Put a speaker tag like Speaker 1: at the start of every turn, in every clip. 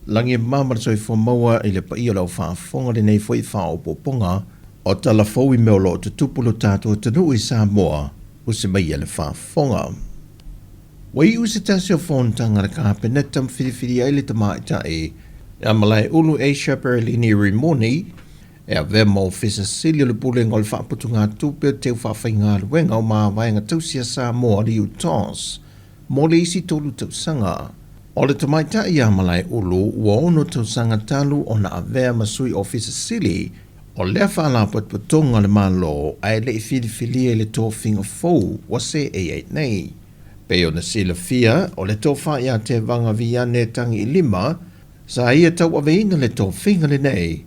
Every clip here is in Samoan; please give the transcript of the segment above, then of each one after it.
Speaker 1: Lagi e mama le soifua maua i le paia o le au faafofoga lenei foi faaopoopoga o tala fou i mea o lo o tutupu i lo tatou atunuu i Samoa, usi maia le faafofoga. Ua iu se tasi o fonotaga a le Kapeneta ma filifili ai le tamaitai ia Malaeulu Asia Perelini Rimoni e avea ma Ofisa Sili o le Pulega o le Faaputugatupe o Teu Faafaigaluega o Mavaega Tausi a Samoa, le UTOS, mo le isi 3 tausaga. O le tamaitai ia Malaeulu ua 6 tausaga talu ona avea ma Sui Ofisa Sili o lea Faalapotopotoga a le Malo ae le i filifilia i le tofiga fou ua seei ai nei. Pei ona silafia, o le tofa ia Tevaga Viane Tagiilima sa ia tauaveina le tofiga lenei,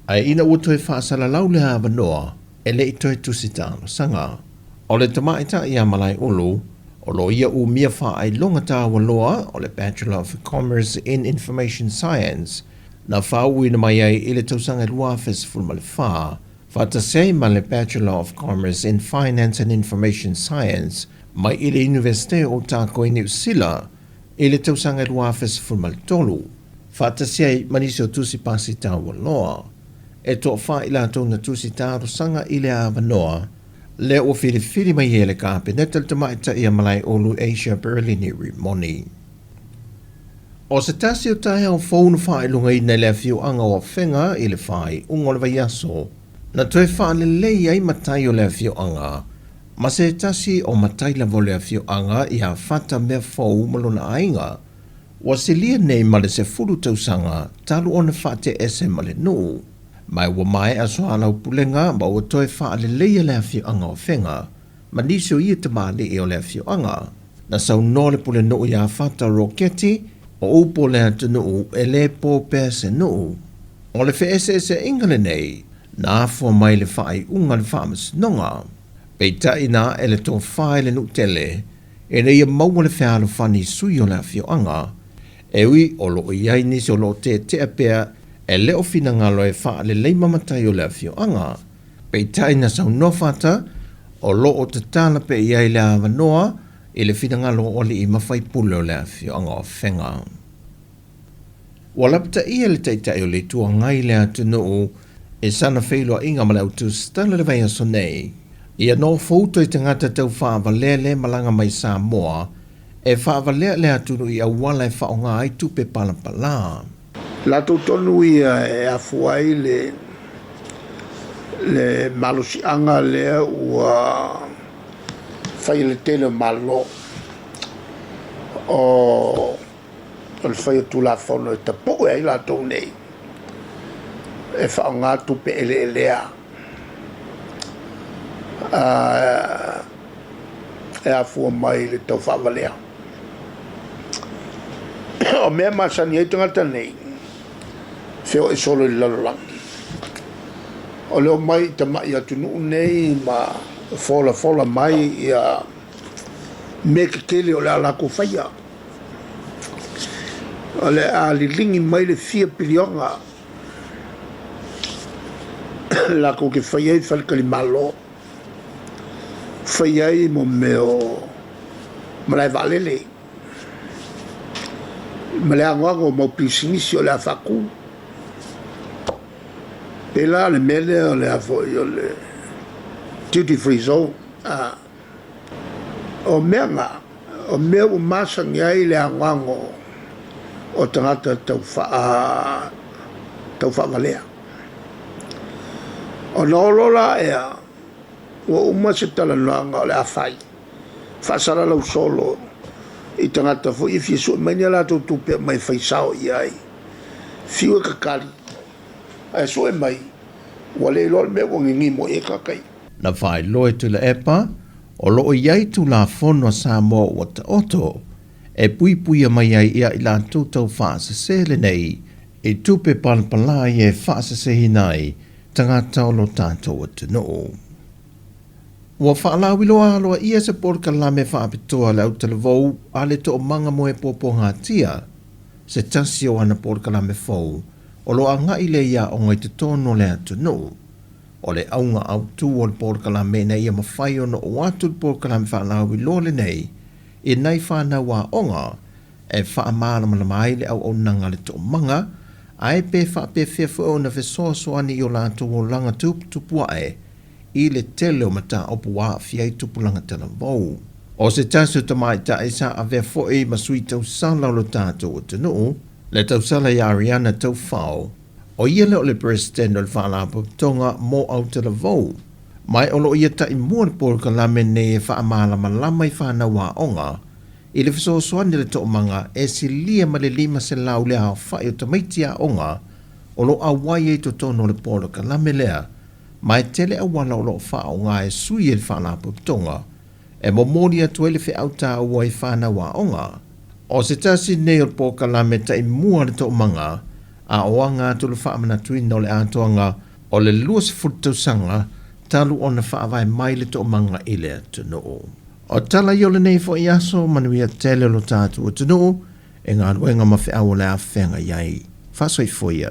Speaker 1: ae ina ua toe faasalalau le avanoa, e le i toe tusi talosaga. O le tamaitai ia Malaeulu, o lo o ia umia faailoga taua loa o le Bachelor of Commerce in Information Science, na faauuina mai ai i le tausaga 2014, faatasi ai ma le Bachelor of Commerce in Finance and Information Science mai i le Iunivesite o Otago i Niu Sila i le tausaga 2013, faatasi ai ma nisi o tusi pasi taua loa. E toafa i latou na tusi talosaga i le avanoa lea ua filifili mai ai e le Kapeneta le tamaitai ia Malaeulu Asia Perelini Rimoni. O se tasi o taeao fou na faailogaina i le afioaga o Afega i le faaiuga o le vaiaso, na toe faalelei ai matai o le afioaga ma se tasi o matai lava o le afioaga ia Fata Meafou ma lona aiga, ua silia nei ma le 10 tausaga talu ona faateese ma le nuu. Ma ua maea soalaupulega ma ua toe faaleleia le afioaga o Afega ma nisi o ia tamalii o le afioaga. Na saunoa le pulenuu iā Fata Roketi, o upu o le atunuu e le po pea se nuu. O le feeseeseaiga lenei na afua mai le faaiuga a le faamasinoga. Peitai na ae le tofa i le nuu tele ina ia maua le fealofani i sui o le afioaga, e ui o lo o i ai nisi o lo o teetea pea e le o finagalo e faalelei ma matai o le afioaga. Peitai na saunoa Fata, o lo o tatala pea i ai le avanoa i le finagalo o alii ma faipule o le afioaga o Afega. Ua lapataia le Taitai o le Itu Agai i le atunuu i sana feiloaiga ma le au tusitala i le vaiaso nei. Ia nofouto i tagata tau faavalea le malaga mai Samoa e faavalea le atunuu i auala e faaaoga ai tupe palapala.
Speaker 2: Latou tonu ia e afua ai le le malosiaga lea ua fai e le tele o Malo o le fai o Tulafono e tapue ai latou nei e faaaoga tupe eleelea e afua mai i le tau faavalea. O mea masani ai tagata nei, feoai solo i le lalolagi. O le omai i tamai atunuu nei ma folafola mai ia mea tetele o le a latou faia. O le a liligi mai le fia piliona latou te faia ai faletalimalo. Fai ai mo mea o malae vaalele ma le anoano o mau pisinisi o le a faatu. Pēlā le mea lea o le a foi o le duty free zone. O mea na, o mea ua masani ai le anoano o tagata tau faa tau faavalea. Ona o loa la ea, ua uma se talanoaga o le a fai, faasalalau solo i tagata foi e fia sue mai ni a latou tupe aumai e fai sao i ai. Fiu e kakali, ae sue mai, ua le iloa le mea ua gigimo i ai tagata ia.
Speaker 1: Na faailoa e Tuilaepa, o lo o i ai Tulafono a Samoa ua taoto e puipuia mai ai ia i latou tau faasese lenei i tupe palapala ia e faaseseina ai tagata o lo tatou atunuu. Ua faalauiloa aloaia se polokalame faapitoa a le autalavou a le Toomaga mo e Puapuagatia, se tasi o ana polokalame fou o lo o agai lea i aoga i totonu o le atunuu. O le auga autu o le polokalame ina ia mafai ona oo atu le polokalame faalauiloa lenei i nai fanau aoga. e faamalamalama ai le auaunaga a le Toomaga, ae pe faapefea foi ona fesoasoani i o latou olaga tuputupuae i le tele o mataupu ua aafia ai tupulaga talavou. O se tasi o tamaitai sa avea foi ma sui tausala o lo tatou atunuu, le tausala ia Ariana Taufao, o ia lea o le Peresetene o le Faalapotopotoga mo Autalavou, ma o lo o ia taimua le polokalame nei e faamalamalama i fanau aoga i le fesoasoani a le Toomaga e silia ma le 500 le aofai o tamaiti aoga o lo o auai ai totonu o le polokalame lea, ma e tele auala o lo o faaaoga e sui e le Faalapotopotoga e momoli atu ai le feau taua i fanau aoga. O se tasi nei o polokalame taimua a le Toomaga, a o aga atu le faamanatuina o le atoaga o le 20 tausaga talu ona faavae mai le Toomaga i le atunuu. O tala ia o lenei foi aso, manuia tele lo tatou atunuu e galuega ma feau o le a feagai ai. Faasoifua ia.